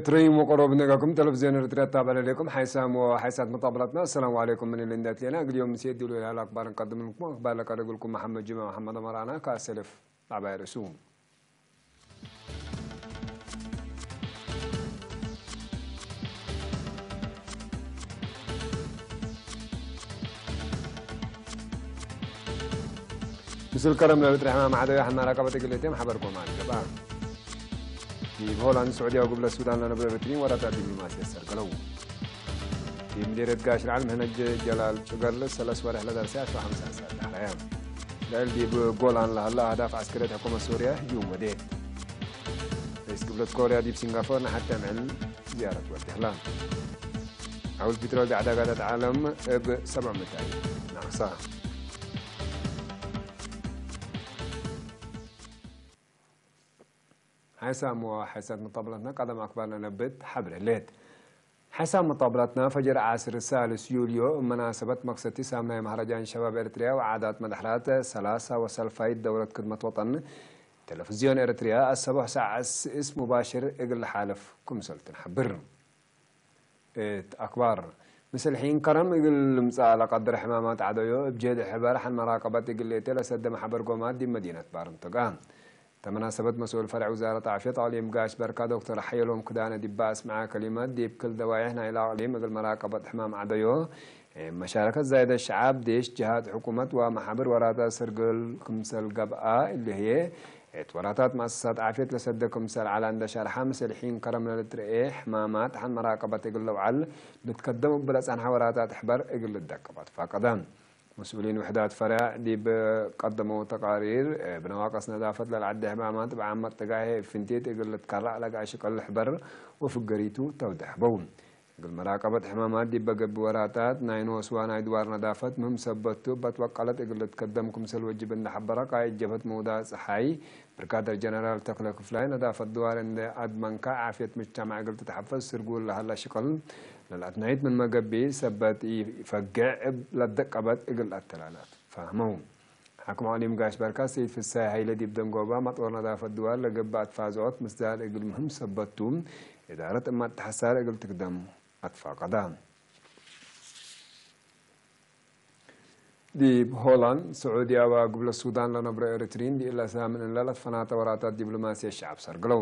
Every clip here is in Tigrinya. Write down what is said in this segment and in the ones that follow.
ትረይሞ ቆሮብ ነጋኩም ተለቪዝዮን ኤርትራ ኣተባባለለይኩም ሓይሳም ወሓይሳት መጣብላትና። ኣሰላሙ ዓለይኩም፣ ምን ኢለ እንዳትሌና እግልዮም ምስ የድሉ ኢላል ኣክባር እንቀድምልኩም ኣክባር ለቀደግልኩም መሓመድ ጅማ መሓመድ ኣመራና ካሰልፍ ናባይ ርእሱ። ምስል ከረም ለልጥሪ ሕማም ዓደዊ ሓማራ ቀበጥ ግልቴም ሓበርኩም ኣልገባ። ዲብ ሆላንድ ስዑድያዊ ግብለ ሱዳን ለነብረ ኤርትሪን ወራታት ዲፕሎማሲ ኣሰርገለው። ዲብ ምዴርየት ጋሽ ልዓል ምህነጅ ጀላል ጭገል ሰለስ ወርሕ ለደርሰ ኣስራ ሓምሳ ሰዓት ዳሕራያ። እስራኤል ዲብ ጎላን ለሃላ ኣህዳፍ ዓስከርየት ሕኩመት ሶርያ ህጁም ወዴት። ርእስ ግብለት ኮርያ ዲብ ሲንጋፎር ንሓደ ምዕል ዝያረት ወዲህላ። ዓውል ፒትሮል ዳዕዳጋታት ዓለም እብ ሰብዓ ምታይ ናቕሳ። ሓይሳም ወሓይሳት መጣብላትና ቀደም ኣክባር ነነብት ሓብረ ሌት። ሓይሳም መጣብላትና ፈጀር ዓስር ሳልስ ዩልዮ መናሰበት መክሰቲ ሳምናይ ማህረጃን ሸባብ ኤርትርያ ወዓዳት መድሕራት ሰላሳ ወሰልፋይት ደውረት ክድመት ወጠን ቴሌቪዝዮን ኤርትርያ ኣሰቦሕ ሳዕ ስእስ ሙባሽር እግል ሓለፍ ክምሰልትን ሓብር። እት ኣክባር ምስል ሒን ከረም እግል ልምጻእ ለቀድር ሕማማት ዓደዮ እብ ጀድ ሕበር ሓን መራቀበት እግል ሌቴ ለሰደ መሓበር ጎማት ዲብ መዲነት ባርም ተጋ። ተመናሰበት መስኡል ፈርዕ ውዛረት ዓፍየት ኣቅሊም ጋሽ በርካ ዶክተር ሓየሎም ክዳነ ዲባ ኣስምዓ ከሊመት ዲብ ክል ደዋይሕ ናይላ ኣቅሊም እግል መራቀበት ሕማም ዓደዮ መሻረከት ዛይደ ሸዓብ ዴሽ ጀሃት ሕኩመት ወመሓብር ወራታት ስርግል ክምሰል ገብኣ እልህየ። እት ወራታት መኣሰሳት ዓፍየት ለሰደ ክምሰል ዓላ እንደ ሸርሓ፣ ምስል ሒን ከረም ለልትርኤ ሕማማት ሓን መራቀበት እግል ለውዓል ልትከደም እብ ለጸንሐ ወራታት ሕበር እግል ልደቅባት ፋቀደ። መስኡሊን ውሕዳት ፈርዕ ዲብ ቀደመው ተቃሪር፣ ብነዋቀስ ነዳፈት ለልዓደ ሕማማት ብዓመት ጥጋሄ ፍንቲት እግል ልትከራዕ ለጋ ሽቅል ሕበር ወፍገሪቱ ተውደሕበው። እግል መራቀበት ሕማማት ዲበ ገብእ ወራታት ናይ ንወስዋ ናይ ድዋር ነዳፈት ምህም ሰበቱ በትወቀለት እግል ልትከደም ክምሰል ወጅብ እንደ ሐበረ ቃይድ ጀብሀት መውዳእ ጸሓይ ብርጋደር ጀነራል ተክለ ክፍላይ ነዳፈት ድዋር እንደ ኣድመንካ ዓፍየት ምጅተማዕ እግል ትትሐፈዝ ስርጉ ለሀለ ሽቅል ለልኣትናይት ምን መገቢ ሰበት ኢፈግዕ እብ ለደቀበት እግል ኣተላላት ፋህመው። ሓክም ዓሊም ጋሽ በርካ ሰይድ ፍሳይ ሃይለ ዲብ ደንጎባ መጦር ነዳፈት ድዋር ለገብእ ኣትፋዝኦት ምስዳል እግል ምህም ሰበቱ ኢዳረት እማት ተሐሳር እግል ትክደም ኣትፋቀዳ። ዲብ ሆላንድ፣ ስዑዲ ኣባ ግብለ ሱዳን ለነብረ ኤርትሪን ዲእለ ሳምን እለ ለትፈናተ ወራታት ዲፕሎማስየ ሸዓብ ሰርግለው።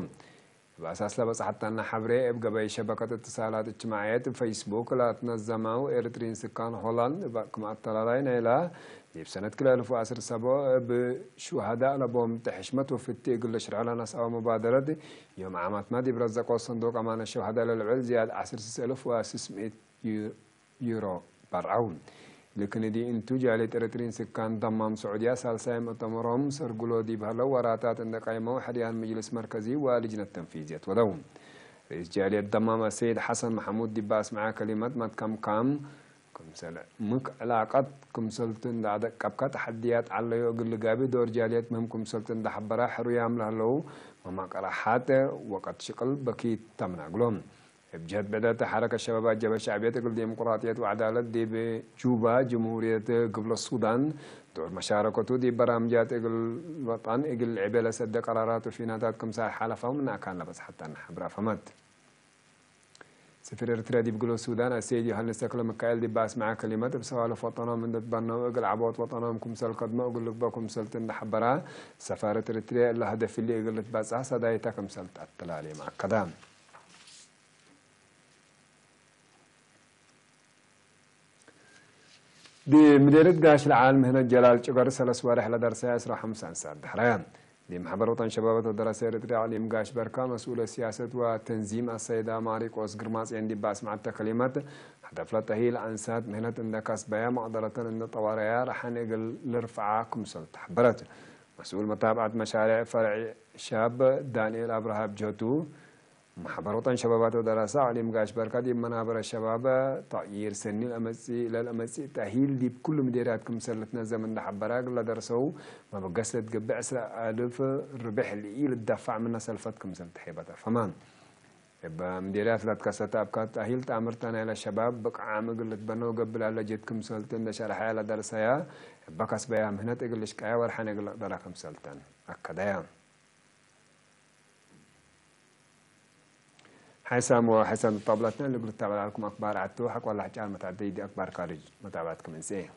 እብ ኣሳስ ለበጽሐታና ሐብሬ፣ እብ ገበይ ሸበከት እትሳላት እጅትማዕየት እብ ፈይስቡክ ለትነዘመው ኤርትሪን ስካን ሆላንድ፣ እብ ክም ኣተላላይ ናይላ ዲብ ሰነት ክልኤ እልፍ ወዐስር ሰቦ እብ ሹሃዳእ ለቦም ተሕሽመት ወፍቲ እግል ለሽርሖ ለነስአወ መባደረት ዮም ዓማትማ ዲብ ረዘቆ ሰንዱቅ ኣማነ ሸውሃዳእ ለልዕል ዝያድ ዐስር እልፍ ወስስ ምእት ዩ-፣ ዩሮ በርዐው። ልክንዲ እንቱ ጃልየት ኤረትሪን ስካን ደማም ስዑድያ ሳልሳይ መእተመሮም ሰርጉሎ ዲብ ሀለው ወራታት እንደ ቀይመው ሕርያን ምጅልስ መርከዚ ወልጅነት ተንፊዝየት ወደው። ርእስ ጃልየት ደማም ኣሰይድ ሐሰን መሐሙድ ዲባ ኣስምዓ ከሊመት መትከምካም ክምሰል ምክ ዕላቀት ክምሰልቲ እንዳ ደቀብካ ተሐድያት ዐለዮ እግል ጋቢ ዶር ጃልየት ምህም ክምሰልቲ እንዳ ሐበራ ሕሩያም ለሀለው መማቀራሓት ወቀት ሽቅል በኪት ተምናግሎም። እብ ጀህት ብዕደት ሐረከት ሸባባት ጀብሀት ሸዕብየት እግል ዲሞቅራጥየት ወዐዳለት ዲብ ጁባ፣ ጅምሁርየት ግብለ ሱዳን፣ ዶር መሻረከቱ ዲብ በራምጃት እግል ወጠን እግል ልዕቤ ለሰደ ቀራራት ወፊናታት ክምሳይ ሓለፋው ምን ኣካን ለበጽሐተን ሐብር ኣፈመት። ሰፊር ኤርትርያ ዲብ ግብለ ሱዳን ኣሰይድ ዮሃንስ ተክለ ሚካኤል ዲብ ኣስመዐ ከሊመት፣ እብ ሰዋልፍ ወጠኖም እንደ ትበነው እግል ዐቦት ወጠኖም ክምሰል ከድሞ እግል ልግበእ ክምሰልቲ እንደ ሐበራ፣ ሰፋረት ኤርትርያ እለ ሀደፍሊ እግል ልትበጽሕ ሰዳይታ ክምሰል ተአተላሌ መአከዳ። ዲብ ምዴርየት ጋሽ ለዓል ምህነት ጀላል ጭገር ሰለስ ወርሕ ለደርሰ ዕስራ ወሐምሳ አንሳት ዳሕረያ። ዲብ ማሕበር ወጠን ሸባባት ወደራሰ ኤርትርያ ዕሊም ጋሽ በርካ መስኡለ ሲያሰት ወተንዚም ኣሰይዳ ማሪቆስ ግርማጽዮን ዲብ ኣስምዓተ ከሊመት፣ ሀደፍ ለተሂል አንሳት ምህነት እንደ ካስበያ መቅደረተን እንደ ጠዋረያ ረሐን እግል ልርፍዓ ክምሰል ተሐበረት። መስኡል መታብዐት መሻርዕ ፈርዕ ሻብ ዳንኤል ኣብርሃ ብጀቱ፣ ማሕበር ወጠን ሸባባት ወደራሳ ዕሊም ጋሽ በርካ ዲብ መናበረ ሸባብ ተቅይር ሰኒ ለመጽእ ለልአመጽእ ተእሂል ዲብ ኩሉ ምዴርያት ክምሰል ልትነዘም እንደ ሐበራ፣ እግል ለደርሰው መበገስ ለትገብእ ዕስራ አልፍ ርብሕ ልኢልትደፋዕ ምነ ሰልፈት ክምሰል ተሔበተ ፈማን። እበ ምዴርያት ለትከሰተ ኣብካት ተእሂል ተአምርተ ናይለ ሸባብ ብቅዓም እግል ልትበነው ገብእ ላለ ጀት ክምሰልቲ እንደ ሸረሐያ ለደርሰያ፣ እበ ከስበያ ምህነት እግል ልሽቀያ ወርሐን እግል ልቅደራ ክምሰልተን አከደያ። حسام وحسام طابلتنا اللي قلت تابع لكم أخبار عتو حق ولا حجار متعدي دي أخبار خارج متابعتكم إنسي.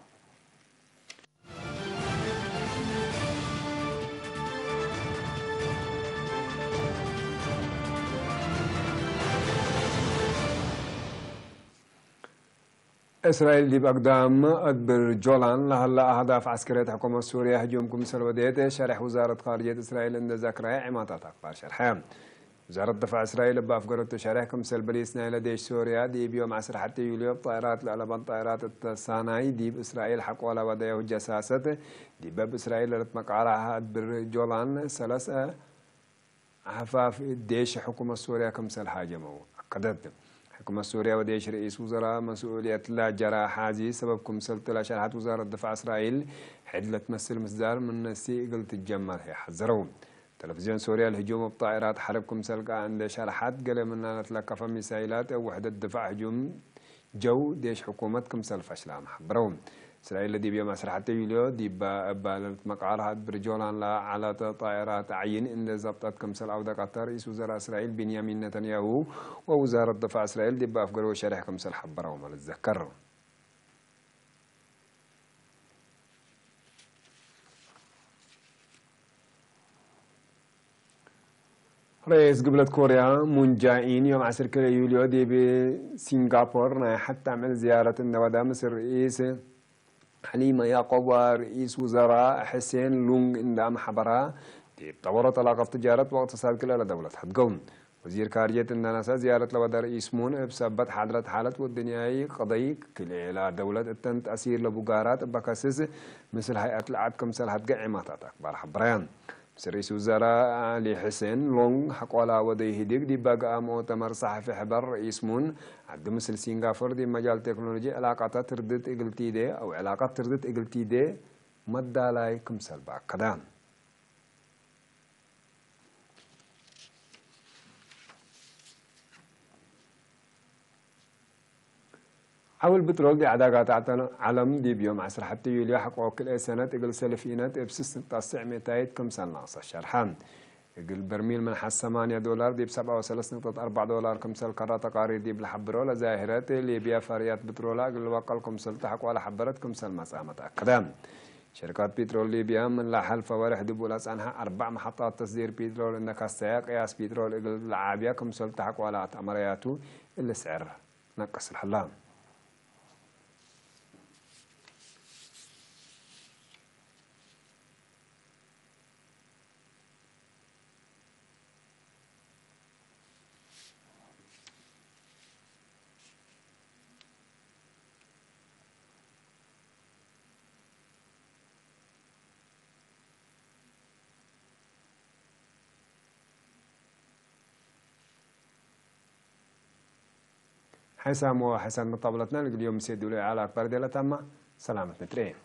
እስራኤል ዲብ ኣግዳም ኣድብር ጆላን ለሃላ ኣህዳፍ ዓስከርየት ሕኩመት ሱርያ ህጁም ክምሰል ወደየት ሸርሕ ውዛረት ካርጀት እስራኤል እንደ ዘክራየ ዕማታት ኣክባር ሸርሐ። ውዛረት ድፋዕ እስራኤል እብ ኣፍገረቱ ሸርሕ ክምሰል በሊስ ናይለ ዴሽ ሱርያ ዲብ ዮም ዓሰርተ ሓደ ዩልዮ ብጣይራት ለዕለባን ጣይራት እተሳናይ ዲብ እስራኤል ሓቆላ ወደያሁ ጀሳሰት ዲበ እብ እስራኤል ለልትመቃራ ኣድብር ጆላን ሰለሰ ኣሕፋፍ ዴሽ ሕኩመት ሱርያ ክምሰል ሃጀመው ኣከደት። ሕኩመት ሱርያ ወዴሽ ርኢስ ውዘራ መስኡልየት ላጀራ ሓዚ ሰበብ ክምሰል ትላ ሸርሓት ውዛረት ድፋዕ እስራኤል ሕድ ለትመስል ምስዳር ምን ነሲ እግል ትጀመር ህይ ሓዘረው። ተለቪዝዮን ሱርያ ልህጁም እብ ጣኢራት ሐርብ ክምሰል ከኣ እንደ ሸርሓት ገለ ምናነት ለከፈ ሚሳይላት እብ ውሕደት ድፋዕ ህጁም ጀው ዴሽ ሕኩመት ክምሰል ፈሽላም ሐበረው። እስራኤል ለዲብ ዮም ዐስራ ሐተ ዩልዮ ዲባ እባ ለልትመቃር ሀድ ብርጆላን ለዐለት ጣየራት ዐይን እንደ ዘብጠት ክምሰል አውደቀተ ርኢስ ውዘራ እስራኤል ቢንያሚን ነተንያሁ ወውዛረት ድፋዕ እስራኤል ዲባ አፍገረው ሸሪሕ ክምሰል ሐበረው መለትዘከር። ርኢስ ግብለት ኮርያ ሙን ጃኢን ዮም ዐስር ክልኤ ዩልዮ ዲብ ሲንጋፖር ናይ ሐቲ ዓመት ዝያረት እነወዳ ምስል ርኢስ ሐሊማ ያቆብ ወርኢስ ውዘራ ሕሴን ሉንግ እንዳ አምሐበራ፣ ዲብ ጠበሮ ተላቀፍ ትጃረት ወእቅትሳድ ክልኤላ ደውለት ሐድገው። ወዚር ካርጀት እንዳ ናሳ ዝያረት ለወዳ ርኢስ ሙን እብ ሰበት ሓድረት ሓለት ወድንያይ ቅደይ ክልኤላ ደውለት እተን ተእሲር ለቡጋራት እበከስስ ምስል ሀይአት ለዓድ ክምሰል ሐድገ ዒማታት አክባር ሐበረያ። ምስ ርኢስ ውዘራ ዓሊ ሕሴን ሎንግ ሐቆላ ወደይ ህድግ ዲብ በግአ ሙእተመር ሰሓፊ ሕበር ርኢስ ሙን፣ ዐዲ ምስል ሲንጋፎር ዲብ መጃል ቴክኖሎጂ ዕላቃታት ትርድት እግል ቲዴ አው ዕላቃት ትርድት እግል ቲዴ መዳላይ ክምሰል በአከዳ። ዐውል ብትሮል ዲብ ዐዳጋ ተዕተ ዐለም ዲብ ዮም ዐስራ ሐተ ዩልዮ ሐቆ ክልኤ ሰነት እግል ሰልፍ ኢነት እብ ስስ ንቅጠት ስዕ ሚእታይት ክምሰል ናቅሰ ሸርሐ። እግል በርሚል ምን ሐ ሰማንያ ዶላር ዲብ ሰብዓ ወሰለስ ንቅጠት አርባዕ ዶላር ክምሰል ከራ ተቃሪር ዲብ ለሐብሮ ለዛሂረት ሊብያ ፈርያት ብትሮላ እግል ልወቀል ክምሰል ተሐቆ ለሐበረት ክምሰል መጽአ መትአከደ። ሸርካት ፒትሮል ሊብያ ምን ለሐልፈ ወርሕ ድቡእ ለጸንሐ አርባዕ መሐጣት ተስዲር ፒትሮል እንደ ካስተያ ቅያስ ፒትሮል እግል ለዓብያ ክምሰል ተሐቆ ለአትአመረያቱ እሊ ስዕር ነቅስ ለሀላ። حسام وحسن مطابلتنا لقد يوم سيد ولاية على أكبر ديلة تامة. سلامة مترين.